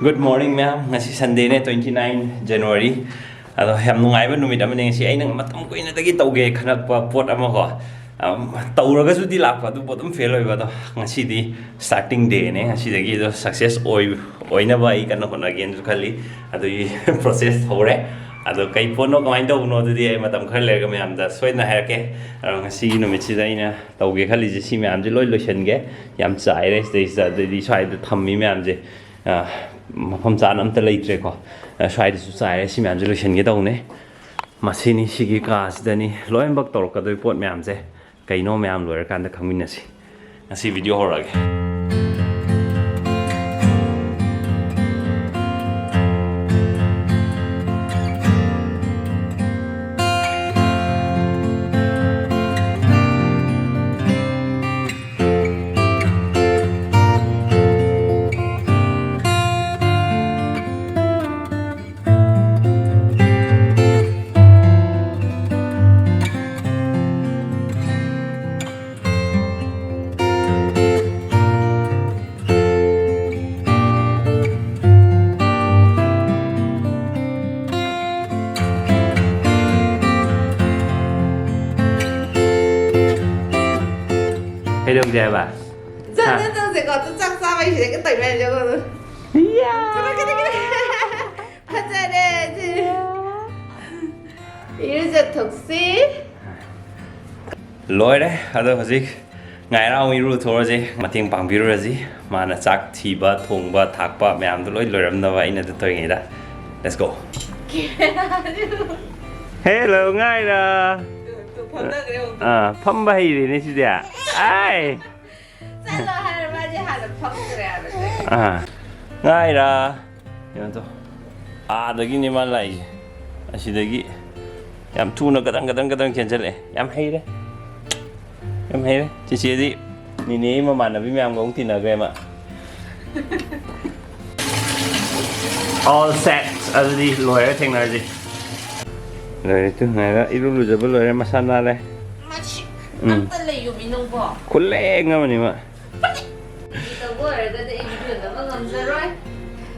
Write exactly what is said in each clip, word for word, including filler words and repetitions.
Good morning, ꯃꯌꯥꯝ꯫ ꯉꯁꯤ Sundayꯅꯦ, twenty nine January꯫ ꯑꯗꯣ ꯌꯥꯝ ꯅꯨꯡꯉꯥꯏꯕ ꯅꯨꯃꯤꯠ ꯑꯃꯅꯦ ꯉꯁꯤ꯫ ꯑꯩꯅ ꯃꯇꯝ ꯀꯨꯏꯅꯗꯒꯤ ꯇꯧꯒꯦ ꯈꯜꯂꯛꯄ ꯄꯣꯠ ꯑꯃꯀꯣ, ꯑꯝ, ꯇꯧꯔꯒꯁꯨꯗꯤ ꯂꯥꯛꯄ, ꯑꯗꯨ ꯄꯣꯠ ꯑꯗꯨꯝ fail ꯑꯣꯏꯕ꯫ ꯑꯗꯣ ꯉꯁꯤꯗꯤ starting dayꯅꯦ꯫ ꯉꯁꯤꯗꯒꯤ ꯑꯗꯣ success ꯑꯣꯏ-, ꯑꯣꯏꯅꯕ ꯑꯩ ꯀꯟꯅ ꯍꯣꯠꯅꯒꯦꯅꯁꯨ ꯈꯜꯂꯤ꯫ ꯑꯗꯨꯒꯤ process ꯍꯧꯔꯦ꯫ ꯑꯗꯣ ꯀꯩ ꯄꯣꯠꯅꯣ, ꯀꯃꯥꯏꯅ ꯇꯧꯕꯅꯣ, ꯑꯗꯨꯗꯤ ꯑꯩ ꯃꯇꯝ ꯈꯔ ꯂꯩꯔꯒ ꯃꯌꯥꯝꯗ ꯁꯣꯏꯗꯅ ꯍꯥꯏꯔꯛꯀꯦ꯫ ꯑꯗꯣ ꯉꯁꯤꯒꯤ ꯅꯨꯃꯤꯠꯁꯤꯗ ꯑꯩꯅ ꯇꯧꯒꯦ ꯈꯜꯂꯤꯁꯦ ꯁꯤ ꯃꯌꯥꯝꯁꯦ ꯂꯣꯏ ꯂꯣꯏꯁꯤꯟꯒꯦ꯫ ꯌꯥꯝ ꯆꯥꯏꯔꯦ ꯁꯤꯗꯩꯁꯤꯗ꯫ ꯑꯗꯩꯗꯤ ꯁ꯭ꯋꯥꯏꯗ ꯊꯝꯃꯤ ꯃꯌꯥꯝꯁꯦ, ꯑ, ꯃꯐꯝ ꯆꯥꯅ ꯑꯝꯇ ꯂꯩꯇ꯭ꯔꯦꯀꯣ꯫ ꯑ, ꯁ꯭ꯋꯥꯏꯗꯁꯨ ꯆꯥꯏꯔꯦ꯫ ꯁꯤ ꯃꯌꯥꯝꯁꯦ ꯂꯣꯏꯁꯤꯟꯒꯦ ꯇꯧꯕꯅꯦ꯫ ꯃꯁꯤꯅꯤ, ꯁꯤꯒꯤ ꯀꯥꯁꯤꯗꯅꯤ ꯂꯣꯏꯅꯃꯛ ꯇꯧꯔꯛꯀꯗꯣꯏ ꯄꯣꯠ ꯃꯌꯥꯝꯁꯦ꯫ ꯀꯩꯅꯣ ꯃꯌꯥꯝ ꯂꯣꯏꯔꯀꯥꯟꯗ ꯈꯪꯃꯤꯟꯅꯁꯤ꯫ ꯉꯁꯤ video ꯍꯧꯔꯛꯑꯒꯦ꯫ ꯀꯩꯗꯧꯁꯦ ꯍꯥꯏꯕ? ꯆꯠꯂ ꯍꯥ? ꯆꯠꯂꯁꯦꯀꯣ, ꯑꯗꯨ ꯆꯥꯛ ꯆꯥꯕꯩꯁꯤꯗ ꯀꯩꯝ ꯇꯧꯔꯤ ꯃꯌꯥꯝꯁꯦ ꯑꯩꯉꯣꯟꯗ꯫ ꯏꯌꯥ! ꯆꯠꯂꯣ, ꯆꯠꯂꯣ, ꯆꯠꯂꯣ꯫ ꯐꯖꯔꯦ, ꯁꯤ꯫ ꯏꯔꯨꯖꯊꯣꯛꯁꯤ꯫ ꯂꯣꯏꯔꯦ꯫ ꯑꯗꯣ ꯍꯧꯖꯤꯛ ꯉꯥꯏꯔꯥ ꯑꯃꯨꯛ ꯏꯔꯨꯊꯣꯛꯑꯁꯤ, ꯃꯇꯦꯡ ꯄꯥꯡꯕꯤꯔꯨꯔꯁꯤ꯫ ꯃꯥꯅ ꯆꯥꯛ ꯊꯤꯕ, ꯊꯣꯡꯕ, ꯊꯥꯛꯄ ꯃꯌꯥꯝꯗꯣ ꯂꯣꯏ ꯂꯣꯏꯔꯝꯅꯕ ꯑꯩꯅ ꯑꯗꯨ ꯇꯧꯔꯤꯉꯩꯗ꯫ Let's go. Hello, ꯉꯥꯏꯔꯥ꯫ ꯇꯨ, ꯇꯨ, ꯐꯝꯊꯈ꯭ꯔꯦ ꯑꯃꯨꯛ꯫ ꯑꯥ, ꯐꯝꯕ ꯍꯩꯔꯦꯅꯦ ꯁꯤꯗꯤ꯫ ꯑꯥꯏ꯫ ꯆꯠꯂꯣ ꯍꯥꯏꯔ ꯃꯥꯗꯤ ꯍꯥꯟꯅ ꯐꯝꯈ꯭ꯔꯦ ꯍꯥꯏꯕꯁꯦ꯫ ꯑꯥ꯫ ꯉꯥꯏꯔꯥ꯫ ꯀꯩꯅꯣ ꯇꯧ꯫ ꯑꯥꯗꯒꯤꯅꯦ ꯃꯥ ꯂꯥꯛꯏꯁꯦ꯫ ꯑꯁꯤꯗꯒꯤ ꯌꯥꯝ ꯊꯨꯅ ꯀꯗꯪ ꯀꯗꯪ ꯀꯗꯪ ꯆꯦꯟꯁꯤꯜꯂꯛꯑꯦ꯫ ꯌꯥꯝ ꯍꯩꯔꯦ꯫ ꯌꯥꯝ ꯍꯩꯔꯦ꯫ ꯆꯤꯆꯦꯗꯤ ꯅꯤꯅꯦꯒꯤ ꯃꯃꯥꯟꯅꯕꯤ ꯃꯌꯥꯝꯒ ꯑꯃꯨꯛ ꯇꯤꯟꯅꯈ꯭ꯔꯦ ꯃꯥ꯫ All set꯫ ꯑꯗꯨꯗꯤ ꯂꯣꯏꯔꯒ ꯊꯦꯡꯅꯔꯁꯤ꯫ ꯂꯣꯏꯔꯦ ꯇꯨ, ꯉꯥꯏꯔ ꯏꯔꯨ ꯂꯨꯖꯕ ꯂꯣꯏꯔꯦ, ꯃꯁꯥ ꯅꯥꯜꯂꯦ꯫ ꯃꯁꯤ ꯎꯝ꯫ ꯑꯝꯇ ꯂꯩꯌꯨꯃꯤ ꯅꯪꯕꯣ꯫ ꯈꯨꯂꯦꯡ ꯑꯃꯅꯤ ꯃꯥ꯫ ꯇꯧꯕ ꯑꯣꯏꯔꯒꯗꯤ ꯑꯩ video ꯅꯝꯕ ꯉꯝꯖꯔꯣꯏ꯫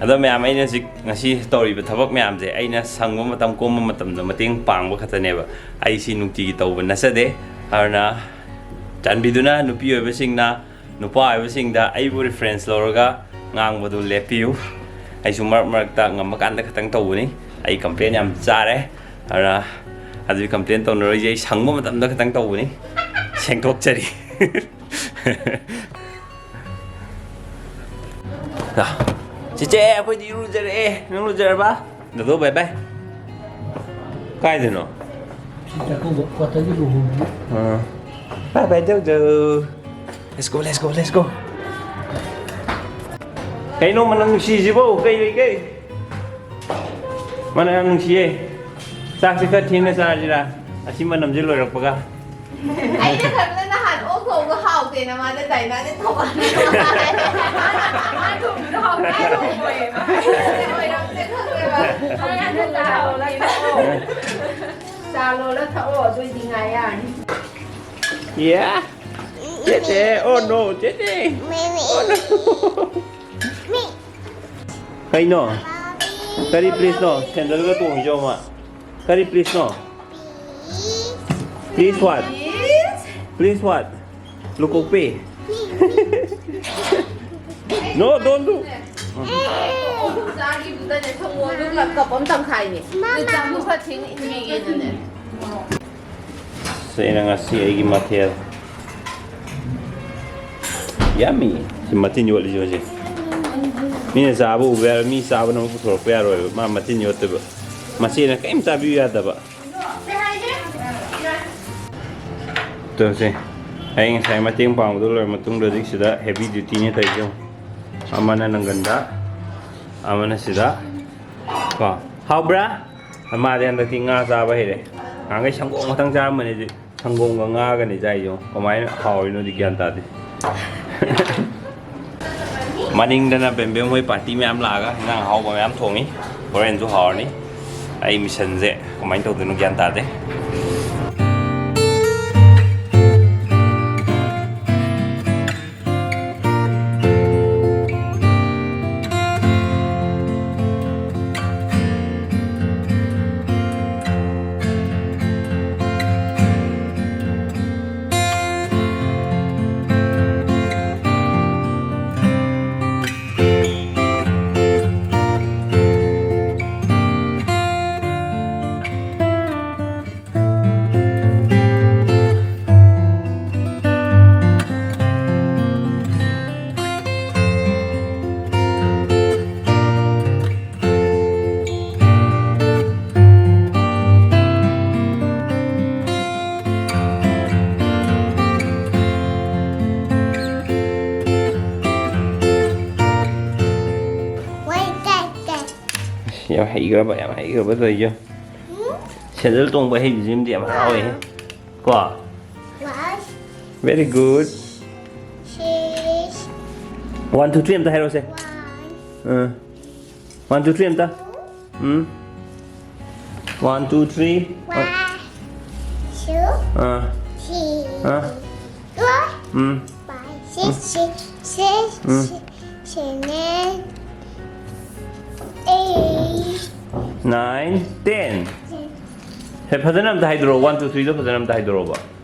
ꯑꯗꯣ ꯃꯌꯥꯝ, ꯑꯩꯅ ꯍꯧꯖꯤꯛ ꯉꯁꯤ ꯇꯧꯔꯤꯕ ꯊꯕꯛ ꯃꯌꯥꯝꯁꯦ ꯑꯩꯅ ꯁꯪꯕ ꯃꯇꯝ, ꯀꯣꯝꯕ ꯃꯇꯝꯗ ꯃꯇꯦꯡ ꯄꯥꯡꯕ ꯈꯛꯇꯅꯦꯕ꯫ ꯑꯩ ꯁꯤ ꯅꯨꯡꯇꯤꯒꯤ ꯇꯧꯕ ꯅꯠꯆꯗꯦ꯫ ꯑꯗꯨꯅ ꯆꯥꯟꯕꯤꯗꯨꯅ ꯅꯨꯄꯤ ꯑꯣꯏꯕꯁꯤꯡꯅ ꯅꯨꯄꯥ ꯑꯣꯏꯕꯁꯤꯡꯗ ꯑꯩꯕꯨ reference ꯂꯧꯔꯒ ꯉꯥꯡꯕꯗꯨ ꯂꯦꯞꯄꯤꯌꯨ꯫ ꯑꯩꯁꯨ ꯃꯔꯛ ꯃꯔꯛꯇ ꯉꯝꯕ ꯀꯥꯟꯗ ꯈꯛꯇꯪ ꯇꯧꯕꯅꯤ꯫ ꯑꯩ complain ꯌꯥꯝ ꯆꯥꯔꯦ꯫ ꯑꯗꯨꯅ ꯑꯗꯨꯒꯤ complain ꯇꯧꯅꯔꯣꯏꯁꯦ꯫ ꯑꯩ ꯁꯪꯕ ꯃꯇꯝꯗ ꯈꯛꯇꯪ ꯇꯧꯕꯅꯤ꯫ ꯁꯦꯡꯗꯣꯛꯆꯔꯤ꯫ ꯂꯥ꯫ ꯆꯤꯆꯦ, ꯑꯩꯈꯣꯏꯗꯤ ꯏꯔꯨꯖꯔꯛꯑꯦ꯫ ꯅꯪ ꯂꯨꯖꯔꯕ? ꯗꯣꯗꯣ, bye bye꯫ ꯀꯥꯏꯗꯅꯣ? ꯆꯥꯛꯀꯧꯕ quarter ꯒꯤ ꯂꯨꯍꯣꯡꯕꯒꯤ꯫ ꯑꯥ꯫ Bye bye, ꯗꯣꯗꯣ꯫ Let's go, let's go, let's go꯫ ꯀꯩꯅꯣ ꯃꯅꯝ ꯅꯨꯡꯁꯤꯁꯤꯕꯣ? ꯀꯩ ꯂꯩꯒꯦ? ꯃꯅꯝ ꯌꯥꯝ ꯅꯨꯡꯁꯤꯌꯦ꯫ ꯆꯥꯛꯁꯤ ꯈꯔ ꯊꯦꯡꯅ ꯆꯥꯁꯤꯔꯥ? ꯑꯁꯤ ꯃꯅꯝꯁꯤ ꯂꯣꯏꯔꯛꯄꯒ꯫ ꯑꯩꯅ ꯈꯟꯕꯗ ꯅꯍꯥꯟ ꯑꯣꯛ ꯊꯣꯡꯕ ꯍꯥꯎꯇꯦꯅ ꯃꯥꯗ ꯗꯥꯏꯅꯥꯅ ꯊꯣꯡꯍꯜꯂꯦ꯫ ꯃꯥ ꯊꯣꯡꯕꯗꯣ ꯍꯥꯎꯇꯦ꯫ ꯑꯣꯏꯔꯝꯗꯦ ꯈꯪꯗꯦꯕ꯫ ꯆꯥ ꯂꯣꯜꯂ ꯊꯛꯑꯣ, ꯑꯗꯨꯑꯣꯏꯗꯤ ꯉꯥ ꯌꯥꯔꯅꯤ꯫ Yeah. ꯆꯦꯆꯦ, oh no, ꯆꯦꯆꯦ꯫ Oh no꯫ ꯀꯩꯅꯣ? ꯀꯔꯤ please ꯅꯣ? Sandal ꯒ ꯇꯣꯡꯉꯤꯁꯦ ꯌꯦꯡꯉꯣ ꯃꯥ꯫ ꯀꯔꯤ please no? Please what? Please what? ꯂꯨꯀꯣꯛꯄꯤ꯫ No, don't do. ꯆꯥꯈꯤꯕꯗꯅꯦ, ꯁꯪꯒꯣꯝꯗꯣ cup ꯑꯃ ꯇꯪꯈꯥꯏꯅꯦ꯫ ꯃꯥꯃꯥ꯫ ꯆꯥꯛꯇꯣ ꯈꯔ ꯊꯦꯡꯅ ꯏꯟꯕꯤꯒꯦꯅꯅꯦ꯫ ꯑꯁ, ꯑꯩꯅ ꯉꯁꯤ ꯑꯩꯒꯤ ꯃꯊꯦꯜ꯫ Yummy꯫ ꯁꯤ ꯃꯇꯤꯟ ꯌꯣꯠꯂꯤꯁꯦ ꯍꯧꯖꯤꯛ꯫ ꯃꯤꯅ ꯆꯥꯕ ꯎꯕ ꯌꯥꯔꯣꯏ, ꯃꯤ ꯆꯥꯕꯅ ꯑꯃꯨꯛ ꯄꯨꯊꯣꯔꯛꯄ ꯌꯥꯔꯣꯏꯕ꯫ ꯃꯥ ꯃꯇꯤꯟ ꯌꯣꯠꯇꯣꯏꯕ꯫ ꯃꯆꯦꯅ ꯀꯔꯤꯝ ꯆꯥꯕꯤꯌꯨ ꯌꯥꯗꯕ꯫ ꯇꯧꯁꯦ꯫ ꯑꯩ ꯉꯁꯥꯏ ꯃꯇꯦꯡ ꯄꯥꯡꯕꯗꯣ ꯂꯣꯏꯔ ꯃꯇꯨꯡꯗ ꯍꯧꯖꯤꯛ ꯁꯤꯗ heavy duty ꯅꯦ ꯇꯧꯔꯤꯁꯦ ꯌꯦꯡꯉꯣ꯫ ꯑꯃꯅ ꯅꯪꯒꯟꯗ, ꯑꯃꯅ ꯁꯤꯗ꯫ ꯀꯣ? ꯍꯥꯎꯕ꯭ꯔꯥ? ꯃꯥꯗꯤ ꯍꯟꯗꯛꯇꯤ ꯉꯥ ꯆꯥꯕ ꯍꯩꯔꯦ꯫ ꯅꯍꯥꯟꯈꯩ ꯁꯪꯒꯣꯝ ꯈꯛꯇꯪ ꯆꯥꯔꯝꯕꯅꯦ, ꯍꯧꯖꯤꯛ ꯁꯪꯒꯣꯝꯒ ꯉꯥꯒꯅꯤ ꯆꯥꯏꯁꯦ ꯌꯦꯡꯉꯣ꯫ ꯀꯃꯥꯏꯅ ꯍꯥꯎꯔꯤꯅꯣꯗꯤ ꯒ꯭ꯌꯥꯟ ꯇꯥꯗꯦ꯫ ꯃꯅꯤꯡꯗꯅ ꯕꯦꯝꯕꯦꯝ ꯍꯣꯏ party ꯃꯌꯥꯝ ꯂꯥꯛꯑꯒ ꯏꯟꯖꯥꯡ ꯑꯍꯥꯎꯕ ꯃꯌꯥꯝ ꯊꯣꯡꯉꯤ꯫ ꯍꯣꯔꯦꯟꯁꯨ ꯍꯥꯎꯔꯅꯤ꯫ ꯑꯩ mission ꯁꯦ ꯀꯃꯥꯏꯅ ꯇꯧꯗꯣꯏꯅꯣ ꯒ꯭ꯌꯥꯟ ꯇꯥꯗꯦ꯫ ꯌꯥꯝ ꯍꯩꯈ꯭ꯔꯕ, ꯌꯥꯝ ꯍꯩꯈ꯭ꯔꯕ ꯇꯧꯔꯤꯁꯦ꯫ ꯁꯦꯟꯗꯜ ꯇꯣꯡꯕ ꯍꯩꯕꯁꯤꯃꯗꯤ ꯌꯥꯝ ꯍꯔꯥꯎꯋꯦ꯫ ꯀꯣ? Very good. One, two, three ꯑꯝꯇ ꯍꯥꯏꯔꯛꯑꯣꯁꯦ꯫ ꯑꯥ꯫ One, two, three ꯑꯝꯇ꯫ ꯎꯝ꯫ One, two, three. One, two, ꯑꯥ꯫ Three, ꯑꯥ꯫ Four, ꯎꯝ꯫ Five, six, six, six, ꯎꯝ꯫ Seven, eight, Nine, ten. ꯁꯦ, ꯐꯖꯅ ꯑꯝꯇ ꯍꯥꯏꯗꯣꯔꯛꯑꯣ꯫ One, two, threeꯗꯣ ꯐꯖꯅ ꯑꯝꯇ ꯍꯥꯏꯗꯣꯔꯛꯑꯣꯕ꯫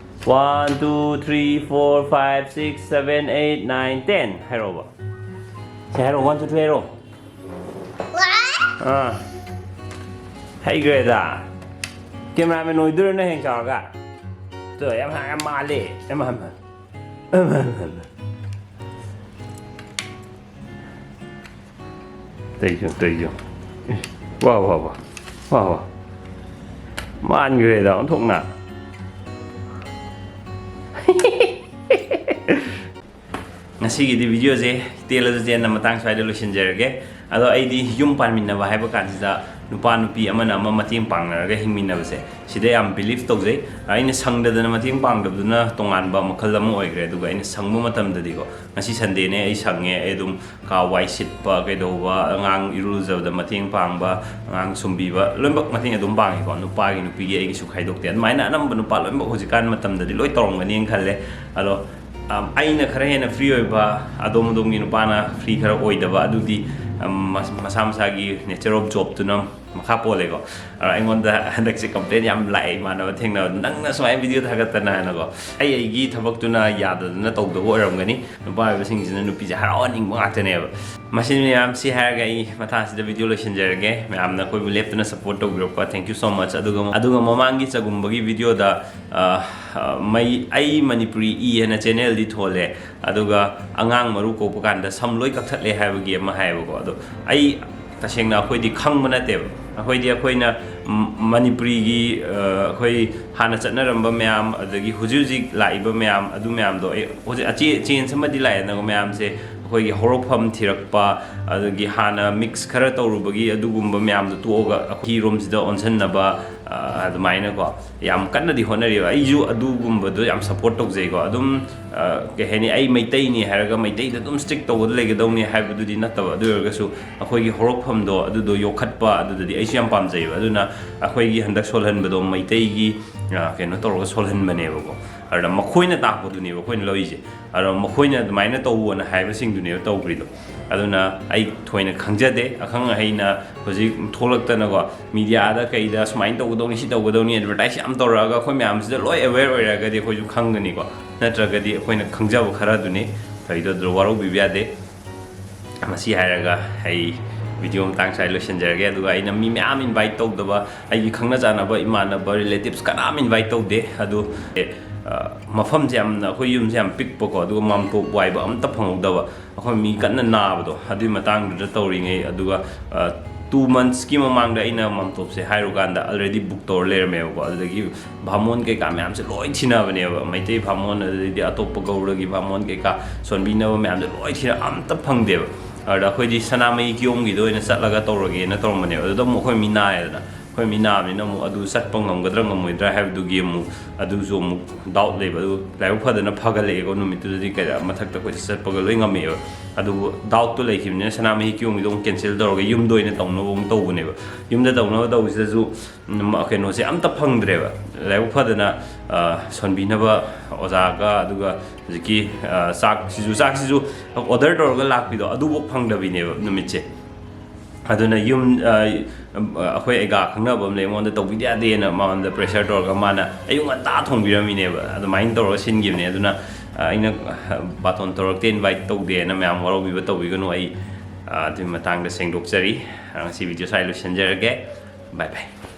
One, two, three, four, five, six, seven, eight, nine, ten ꯍꯥꯏꯔꯛꯑꯣꯕ꯫ ꯁꯦ ꯍꯥꯏꯔꯛꯑꯣ, one, two, three ꯍꯥꯏꯔꯛꯑꯣ꯫ ꯑꯥ꯫ ꯍꯩꯈ꯭ꯔꯦꯗ꯫ Cameraman ꯑꯣꯏꯗꯣꯏꯔꯣ ꯅꯪ ꯍꯌꯦꯡ ꯆꯥꯎꯔꯒ? ꯇꯣ, ꯌꯥꯝ, ꯌꯥꯝ ꯃꯥꯜꯂꯦ꯫ ꯌꯥꯝ ꯃꯥꯟꯕ꯫ ꯇꯩꯁꯨ, ꯇꯩꯁꯨ꯫ ꯋꯥ, ꯋꯥ, ꯋꯥ꯫ ꯋꯥ, ꯋꯥ꯫ ꯃꯥꯟꯈ꯭ꯔꯦꯗ ꯑꯣꯟꯊꯣꯛꯅ꯫ ꯉꯁꯤꯒꯤꯗꯤ videoꯁꯦ ꯇꯦꯜꯂꯁꯨ ꯇꯦꯟꯅ ꯃꯇꯥꯡ ꯁ꯭ꯋꯥꯏꯗ ꯂꯣꯏꯁꯤꯟꯖꯔꯒꯦ꯫ ꯑꯗꯣ ꯑꯩꯗꯤ ꯌꯨꯝ ꯄꯥꯟꯃꯤꯟꯅꯕ ꯍꯥꯏꯕ ꯀꯥꯟꯁꯤꯗ ꯅꯨꯄꯥ ꯅꯨꯄꯤ ꯑꯃꯅ ꯑꯃ ꯃꯇꯦꯡ ꯄꯥꯡꯅꯔꯒ ꯍꯤꯡꯃꯤꯟꯅꯕꯁꯦ, ꯁꯤꯗ ꯌꯥꯝ believe ꯇꯧꯖꯩ꯫ ꯑꯩꯅ ꯁꯪꯗꯗꯅ ꯃꯇꯦꯡ ꯄꯥꯡꯗꯕꯗꯨꯅ ꯇꯣꯉꯥꯟꯕ ꯃꯈꯜ ꯑꯃ ꯑꯣꯏꯈ꯭ꯔꯦ꯫ ꯑꯗꯨꯒ ꯑꯩꯅ ꯁꯪꯕ ꯃꯇꯝꯗꯗꯤꯀꯣ, ꯉꯁꯤ Sundayꯅꯦ, ꯑꯩ ꯁꯪꯉꯦ, ꯑꯩ ꯑꯗꯨꯝ ꯀꯥ ꯋꯥꯏ ꯁꯤꯠꯄ ꯀꯩꯗꯧꯕ, ꯑꯉꯥꯡ ꯏꯔꯨ ꯂꯨꯖꯕꯗ ꯃꯇꯦꯡ ꯄꯥꯡꯕ, ꯑꯉꯥꯡ ꯁꯨꯝꯕꯤꯕ, ꯂꯣꯏꯅꯃꯛ ꯃꯇꯦꯡ ꯑꯗꯨꯝ ꯄꯥꯡꯉꯤꯀꯣ꯫ ꯅꯨꯄꯥꯒꯤ ꯅꯨꯄꯤꯒꯤ ꯑꯩꯒꯤꯁꯨ ꯈꯥꯏꯗꯣꯛꯇꯦ꯫ ꯑꯗꯨꯃꯥꯏꯅ ꯑꯅꯝꯕ ꯅꯨꯄꯥ ꯂꯣꯏꯅꯃꯛ ꯍꯧꯖꯤꯛꯀꯥꯟ ꯃꯇꯝꯗꯗꯤ ꯂꯣꯏ ꯇꯧꯔꯝꯒꯅꯤꯅ ꯈꯜꯂꯦ꯫ ꯑꯗꯣ ꯑꯝ, ꯑꯩꯅ ꯈꯔ ꯍꯦꯟꯅ free ꯑꯣꯏꯕ, ꯑꯗꯣꯝ ꯑꯗꯣꯝꯒꯤ ꯅꯨꯄꯥꯅ free ꯈꯔ ꯑꯣꯏꯗꯕ, ꯑꯗꯨꯗꯤ, ꯑꯝ, ꯃꯁ-, ꯃꯁꯥ ꯃꯁꯥꯒꯤ nature of jobꯇꯨꯅ ꯃꯈꯥ ꯄꯣꯜꯂꯦꯀꯣ꯫ ꯑꯗꯣ ꯑꯩꯉꯣꯟꯗ ꯍꯟꯗꯛꯁꯦ complain ꯌꯥꯝ ꯂꯥꯛꯑꯦ ꯏꯃꯥꯟꯅꯕ ꯊꯦꯡꯅꯕꯗ, "ꯅꯪꯅ ꯁꯨꯃꯥꯏꯅ video ꯊꯥꯒꯠꯇꯅ" ꯍꯥꯏꯅꯀꯣ꯫ ꯑꯩ ꯑꯩꯒꯤ ꯊꯕꯛꯇꯨꯅ ꯌꯥꯗꯗꯅ ꯇꯧꯗꯕ ꯑꯣꯏꯔꯝꯒꯅꯤ꯫ ꯅꯨꯄꯥ ꯑꯣꯏꯕꯁꯤꯡꯁꯤꯅ ꯅꯨꯄꯤꯁꯦ ꯍꯔꯥꯎꯍꯟꯅꯤꯡꯕ ꯉꯥꯛꯇꯅꯦꯕ꯫ ꯃꯁꯤ ꯃꯌꯥꯝꯁꯤ ꯍꯥꯏꯔꯒ ꯑꯩ ꯃꯇꯥꯡꯁꯤꯗ video ꯂꯣꯏꯁꯤꯟꯖꯔꯒꯦ꯫ ꯃꯌꯥꯝꯅ ꯑꯩꯈꯣꯏꯕꯨ ꯂꯦꯞꯇꯅ support ꯇꯧꯕꯤꯔꯛꯄ, thank you so much꯫ ꯑꯗꯨꯒ, ꯑꯗꯨꯒ ꯃꯃꯥꯡꯒꯤ ꯆꯒꯨꯝꯕꯒꯤ videoꯗ, ꯑ, ꯑ, ꯃꯩ-, ꯑꯩ ꯃꯅꯤꯄꯨꯔꯤ ꯏ ꯍꯥꯏꯅ channelꯗꯤ ꯊꯣꯜꯂꯦ꯫ ꯑꯗꯨꯒ ꯑꯉꯥꯡ ꯃꯔꯨ ꯀꯣꯛꯄ ꯀꯥꯟꯗ ꯁꯝ ꯂꯣꯏ ꯀꯛꯊꯠꯂꯦ ꯍꯥꯏꯕꯒꯤ ꯑꯃ ꯍꯥꯏꯌꯦꯕꯀꯣ꯫ ꯑꯗꯣ ꯑꯩ ꯇꯁꯦꯡꯅ ꯑꯩꯈꯣꯏꯗꯤ ꯈꯪꯕ ꯅꯠꯇꯦꯕ꯫ ꯑꯩꯈꯣꯏꯗꯤ ꯑꯩꯈꯣꯏꯅ, ꯝ-, ꯃꯅꯤꯄꯨꯔꯤꯒꯤ, ꯑ, ꯑꯩꯈꯣꯏ ꯍꯥꯟꯅ ꯆꯠꯅꯔꯝꯕ ꯃꯌꯥꯝ, ꯑꯗꯒꯤ ꯍꯧꯖꯤꯛ ꯍꯧꯖꯤꯛ ꯂꯥꯛꯏꯕ ꯃꯌꯥꯝ, ꯑꯗꯨ ꯃꯌꯥꯝꯗꯣ ꯑꯩ ꯍꯧꯖꯤꯛ ꯑꯆꯦ-, change ꯑꯃꯗꯤ ꯂꯥꯛꯑꯦꯗꯅꯀꯣ ꯃꯌꯥꯝꯁꯦ꯫ ꯑꯩꯈꯣꯏꯒꯤ ꯍꯧꯔꯛꯐꯝ ꯊꯤꯔꯛꯄ, ꯑꯗꯒꯤ ꯍꯥꯟꯅ ꯃꯤꯛꯁ ꯈꯔ ꯇꯧꯔꯨꯕꯒꯤ ꯑꯗꯨꯒꯨꯝꯕ ꯃꯌꯥꯝꯗꯣ ꯇꯣꯛꯑꯒ ꯑꯩꯈꯣꯏ ꯍꯤꯔꯣꯝꯁꯤꯗ ꯑꯣꯟꯁꯤꯟꯅꯕ, ꯑ, ꯑꯗꯨꯃꯥꯏꯅꯀꯣ ꯌꯥꯝ ꯀꯟꯅꯗꯤ ꯍꯣꯠꯅꯔꯤꯕ꯫ ꯑꯩꯁꯨ ꯑꯗꯨꯒꯨꯝꯕꯗꯣ ꯌꯥꯝ ꯁꯞꯄꯣꯔꯠ ꯇꯧꯖꯩꯀꯣ꯫ ꯑꯗꯨꯝ, ꯑ, ꯀꯩ ꯍꯥꯏꯅꯤ, ꯑꯩ ꯃꯩꯇꯩꯅꯤ ꯍꯥꯏꯔꯒ ꯃꯩꯇꯩꯗ ꯑꯗꯨꯝ ꯁ꯭ꯇ꯭ꯔꯤꯛ ꯇꯧꯕꯗ ꯂꯩꯒꯗꯧꯅꯤ ꯍꯥꯏꯕꯗꯨꯗꯤ ꯅꯠꯇꯕ, ꯑꯗꯨ ꯑꯣꯏꯔꯒꯁꯨ ꯑꯩꯈꯣꯏꯒꯤ ꯍꯧꯔꯛꯐꯝꯗꯣ ꯑꯗꯨꯗꯣ ꯌꯣꯛꯈꯠꯄ, ꯑꯗꯨꯗꯗꯤ ꯑꯩꯁꯨ ꯌꯥꯝ ꯄꯥꯝꯖꯩꯕ꯫ ꯑꯗꯨꯅ ꯑꯩꯈꯣꯏꯒꯤ ꯍꯟꯗꯛ ꯁꯣꯜꯍꯟꯕꯗꯣ ꯃꯩꯇꯩꯒꯤ, ꯑ, ꯀꯩꯅꯣ ꯇꯧꯔꯒ ꯁꯣꯜꯍꯟꯕꯅꯦꯕꯀꯣ꯫ ꯑꯗꯨꯅ ꯃꯈꯣꯏꯅ ꯇꯥꯛꯄꯗꯨꯅꯦꯕ ꯑꯩꯈꯣꯏꯅ ꯂꯧꯔꯤꯁꯦ꯫ ꯑꯗꯣ ꯃꯈꯣꯏꯅ ꯑꯗꯨꯃꯥꯏꯅ ꯇꯧꯋꯣꯅ ꯍꯥꯏꯕꯁꯤꯡꯗꯨꯅꯦꯕ ꯇꯧꯈ꯭ꯔꯤꯗꯣ꯫ ꯑꯗꯨꯅ ꯑꯩ ꯊꯣꯏꯅ ꯈꯪꯖꯗꯦ꯫ ꯑꯈꯪ ꯑꯍꯩꯅ ꯍꯧꯖꯤꯛ ꯊꯣꯛꯂꯛꯇꯅꯀꯣ, ꯃꯤꯗꯤꯌꯥꯗ ꯀꯩꯗ ꯁꯨꯃꯥꯏꯅ ꯇꯧꯒꯗꯧꯅꯤ, ꯁꯤ ꯇꯧꯒꯗꯧꯅꯤ, ꯑꯦꯗꯚꯔꯇꯥꯏꯁ ꯌꯥꯝ ꯇꯧꯔꯛꯑꯒ ꯑꯩꯈꯣꯏ ꯃꯌꯥꯝꯁꯤꯗ ꯂꯣꯏ ꯑꯦꯋꯦꯌꯔ ꯑꯣꯏꯔꯒꯗꯤ ꯑꯩꯈꯣꯏꯁꯨ ꯈꯪꯒꯅꯤꯀꯣ꯫ ꯅꯠꯇ꯭ꯔꯒꯗꯤ ꯑꯩꯈꯣꯏꯅ ꯈꯪꯖꯕ ꯈꯔ ꯑꯗꯨꯅꯤ ꯊꯣꯏꯗꯣ ꯑꯗꯨ ꯋꯥꯔꯧꯕꯤꯕ ꯌꯥꯗꯦ꯫ ꯃꯁꯤ ꯍꯥꯏꯔꯒ ꯑꯩ ꯚꯤꯗꯤꯑꯣ ꯃꯇꯥꯡ ꯁ꯭ꯋꯥꯏ ꯂꯣꯏꯁꯤꯟꯖꯔꯒꯦ꯫ ꯑꯗꯨꯒ ꯑꯩꯅ ꯃꯤ ꯃꯌꯥꯝ ꯏꯟꯚꯥꯏꯠ ꯇꯧꯗꯕ, ꯑꯩꯒꯤ ꯈꯪꯅ ꯆꯥꯟꯅꯕ ꯏꯃꯥꯟꯅꯕ, ꯔꯤꯂꯦꯇꯤꯞꯁ ꯀꯅꯥꯝ ꯏꯟꯚꯥꯏꯠ ꯇꯧꯗꯦ꯫ ꯑꯗꯨ, ꯑꯦ, ꯑ, ꯃꯐꯝꯁꯦ ꯌꯥꯝꯅ, ꯑꯩꯈꯣꯏ ꯌꯨꯝꯁꯦ ꯌꯥꯝ ꯄꯤꯛꯄꯀꯣ, ꯑꯗꯨꯒ ꯃꯥꯝꯇꯣꯞ ꯋꯥꯏꯕ ꯑꯝꯇ ꯐꯪꯍꯧꯗꯕ, ꯑꯩꯈꯣꯏ ꯃꯤ ꯀꯟꯅ ꯅꯥꯕꯗꯣ, ꯑꯗꯨꯒꯤ ꯃꯇꯥꯡꯗꯨꯗ ꯇꯧꯔꯤꯉꯩ꯫ ꯑꯗꯨꯒ, ꯑ, ꯇꯨ ꯃꯟꯊꯁꯀꯤ ꯃꯃꯥꯡꯗ ꯑꯩꯅ ꯃꯥꯝꯇꯣꯞꯁꯦ ꯍꯥꯏꯔꯨꯀꯥꯟꯗ ꯑꯜꯔꯦꯗꯤ ꯕꯨꯛ ꯇꯧꯔ ꯂꯩꯔꯝꯃꯦꯕꯀꯣ꯫ ꯑꯗꯨꯗꯒꯤ ꯚꯥꯃꯣꯟ ꯀꯩꯀꯥ ꯃꯌꯥꯝꯁꯦ ꯂꯣꯏ ꯊꯤꯅꯕꯅꯦꯕ, ꯃꯩꯇꯩ ꯚꯥꯃꯣꯟ, ꯑꯗꯨꯗꯩꯗꯤ ꯑꯇꯣꯞꯄ ꯒꯧꯔꯒꯤ ꯚꯥꯃꯣꯟ ꯀꯩꯀꯥ ꯁꯣꯟꯕꯤꯅꯕ ꯃꯌꯥꯝꯁꯦ ꯂꯣꯏ ꯊꯤꯔ ꯑꯝꯇ ꯐꯪꯗꯦꯕ꯫ ꯑꯗꯨꯗ ꯑꯩꯈꯣꯏꯗꯤ ꯁꯅꯥꯃꯍꯤ ꯀꯤꯌꯣꯡꯒꯤꯗ ꯑꯣꯏꯅ ꯆꯠꯂꯒ ꯇꯧꯔꯒꯦꯅ ꯇꯧꯔꯝꯕꯅꯦꯕ꯫ ꯑꯗꯨꯗ ꯑꯃꯨꯛ ꯑꯩꯈꯣꯏ ꯃꯤ ꯅꯥꯏꯌꯦꯗꯅ, ꯑꯩꯈꯣꯏ ꯃꯤ ꯅꯥꯕꯅꯤꯅ ꯑꯃꯨꯛ ꯑꯗꯨ ꯆꯠꯄ ꯉꯝꯒꯗ꯭ꯔꯥ ꯉꯝꯃꯣꯏꯗ꯭ꯔꯥ ꯍꯥꯏꯕꯗꯨꯒꯤ ꯑꯃꯨꯛ, ꯑꯗꯨꯁꯨ ꯑꯃꯨꯛ ꯗꯥꯎꯠ ꯂꯩꯕ꯫ ꯑꯗꯨ ꯂꯥꯏꯕꯛ ꯐꯗꯅ ꯐꯒꯠꯂꯛꯑꯦꯀꯣ, ꯅꯨꯃꯤꯠꯇꯨꯗꯗꯤ ꯀꯩꯗ ꯃꯊꯛꯇ ꯑꯩꯈꯣꯏ ꯆꯠꯄꯒ ꯂꯣꯏ ꯉꯝꯃꯛꯑꯦꯕ꯫ ꯑꯗꯨꯕꯨ ꯗꯥꯎꯠꯇꯣ ꯂꯩꯈꯤꯕꯅꯤꯅ ꯁꯅꯥꯃꯍꯤ ꯀꯤꯌꯣꯡꯒꯤꯗꯣ ꯑꯃꯨꯛ ꯀꯦꯟꯁꯦꯜ ꯇꯧꯔꯒ ꯌꯨꯝꯗ ꯑꯣꯏꯅ ꯇꯧꯅꯕ ꯑꯃꯨꯛ ꯇꯧꯕꯅꯦꯕ꯫ ꯌꯨꯝꯗ ꯇꯧꯅꯕ ꯇꯧꯕꯁꯤꯗꯁꯨ ꯎꯝ, ꯀꯩꯅꯣꯁꯦ ꯑꯝꯇ ꯐꯪꯗ꯭ꯔꯦꯕ꯫ ꯂꯥꯏꯕꯛ ꯐꯗꯅ, ꯑ, ꯁꯣꯟꯕꯤꯅꯕ ꯑꯣꯖꯥꯒ, ꯑꯗꯨꯒ ꯍꯧꯖꯤꯛꯀꯤ, ꯑ, ꯆꯥꯛꯁꯤꯁꯨ, ꯆꯥꯛꯁꯤꯁꯨ ꯑꯣꯔꯗꯔ ꯇꯧꯔꯒ ꯂꯥꯛꯄꯤꯗꯣ, ꯑꯗꯨꯐꯥꯎ ꯐꯪꯗꯕꯤꯅꯦꯕ ꯅꯨꯃꯤꯠꯁꯦ꯫ ꯑꯗꯨꯅ ꯌꯨꯝ, ꯑ, ꯑꯩꯈꯣꯏ ꯑꯩꯒꯥ ꯈꯪꯅꯕ ꯑꯃ ꯂꯩ, ꯑꯩꯉꯣꯟꯗ ꯇꯧꯕꯤꯗ ꯌꯥꯗꯦꯅ ꯃꯉꯣꯟꯗ ꯄ꯭ꯔꯦꯁꯔ ꯇꯧꯔꯒ ꯃꯥꯅ ꯑꯌꯨꯛ ꯉꯟꯇꯥ ꯊꯣꯡꯕꯤꯔꯝꯃꯤꯅꯦꯕ꯫ ꯑꯗꯨꯃꯥꯏꯅ ꯇꯧꯔꯒ ꯁꯤꯟꯈꯤꯕꯅꯦ꯫ ꯑꯗꯨꯅ, ꯑ, ꯑꯩꯅ, ꯑ, ꯕꯥꯇꯣꯟ ꯇꯧꯔꯛꯇꯦ, ꯏꯟꯚꯥꯏꯠ ꯇꯧꯗꯦꯅ ꯃꯌꯥꯝ ꯋꯥꯔꯧꯕꯤꯕ ꯇꯧꯕꯤꯒꯅꯨ꯫ ꯑꯩ, ꯑ, ꯑꯗꯨꯒꯤ ꯃꯇꯥꯡꯗ ꯁꯦꯡꯗꯣꯛꯆꯔꯤ꯫ ꯑ, ꯉꯁꯤ ꯚꯤꯗꯤꯑꯣ ꯁ꯭ꯋꯥꯏ ꯂꯣꯏꯁꯤꯟꯖꯔꯒꯦ꯫ ꯕꯥꯏ ꯕꯥꯏ꯫